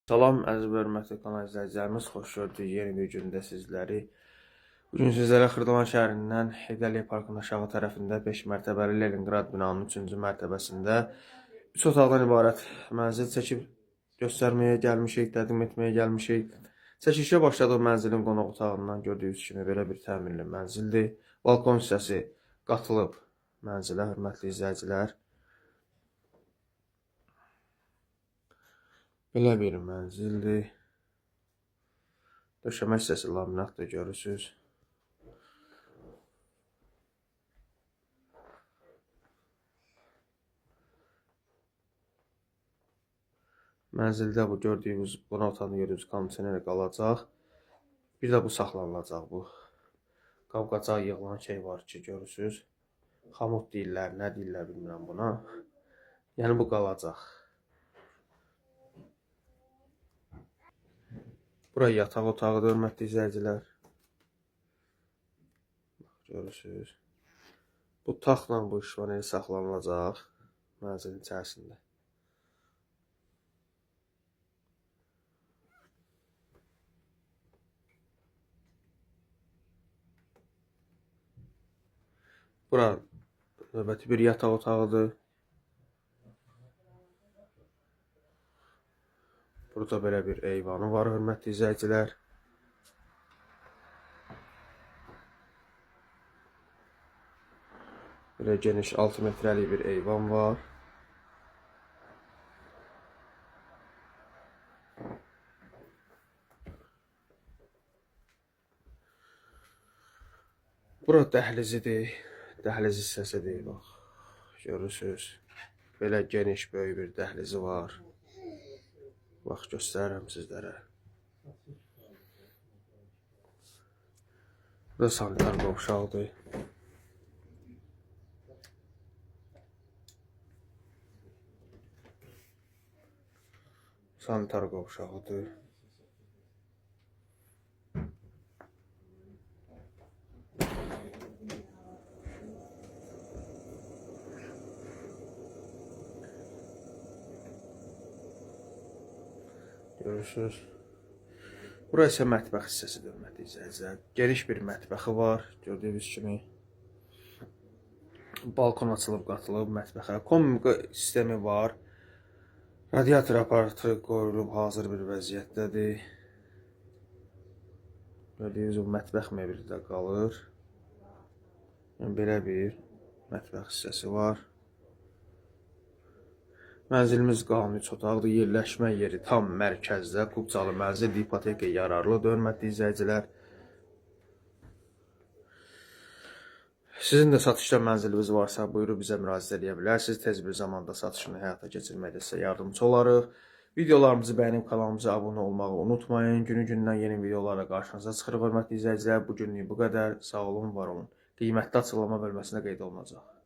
Salam əziz və hörmətli kanal izləyicilərimiz, xoş gördük yeni bir gündə sizləri. Bugün sizlərə Xırdalan şəhərindən Heydər Əliyev Parkının aşağı tərəfində 5 mərtəbəli Leninqrad binanın 3-cü mərtəbəsində 3 otaqdan ibarət mənzil çəkib göstərməyə gəlmişik, təqdim etməyə gəlmişik. Çəkilişə başladıq mənzilin qonaq otağından gördüyünüz kimi belə bir təmirli mənzildir. Balkon hissəsi qatılıb mənzilə, hörmətli izləyicilər. Belə bir mənzildir. Döşəmə hissəsi laminatdır, görürsünüz. Mənzildə bu gördüyünüz, qonaq otağında gördüyünüz kondisioner qalacaq. Bir də bu saxlanılacaq bu. Qab-qacaq yığılan şey var ki, görürsünüz. Xamut deyirlər, nə deyirlər bilmirəm buna. Yəni bu qalacaq. Bura yataq otağıdır, hörmətli izləyicilər. Görürsünüz. Bu taxtla bu işvaneli saxlanılacaq mənzilin içərisində. Bura növbəti bir yataq otağıdır. Burada belə bir eyvanı var, hörmətli izləyicilər. Belə geniş 6 metrəlik bir eyvan var. Bura dəhlizidir. Dəhliz hissəsidir, bax. Görürsünüz. Belə geniş, böyük bir dəhlizi var. Bax, göstərirəm sizlərə. Burada sanitar qovşaqdır. Sanitar qovşağıdır. Görürsünüz. Bura isə mətbəx hissəsidir, hörmətli izləyicilər. Geniş bir mətbəxi var, gördüyünüz kimi. Balkon açılıb, qatılıb mətbəxə. Kombi sistemi var. Radiator aparatı qoyulub, hazır bir vəziyyətdədir. Gördüyünüz bu mətbəx mebeli də qalır. Yəni, belə bir mətbəx hissəsi var. Mənzilimiz qanuni 3 otaqdır. Yerləşmə yeri tam mərkəzdə. Kubcalı mənzildir, ipoteka yararlıdır, hörmətli izləyicilər. Sizin də satışda mənziliniz varsa, buyurub bizə müraciət edə bilərsiniz. Tez bir zamanda satışını həyata keçirməkdə sizə yardımcı olarıq. Videolarımızı bəyənib kanalımıza abunə olmağı unutmayın. Günü-gündən yeni videolarla qarşınıza çıxırıq, hörmətli izləyicilər. Bu günlük bu qədər. Sağ olun, var olun. Qiymətli açıqlama bölməsində qeyd olunacaq.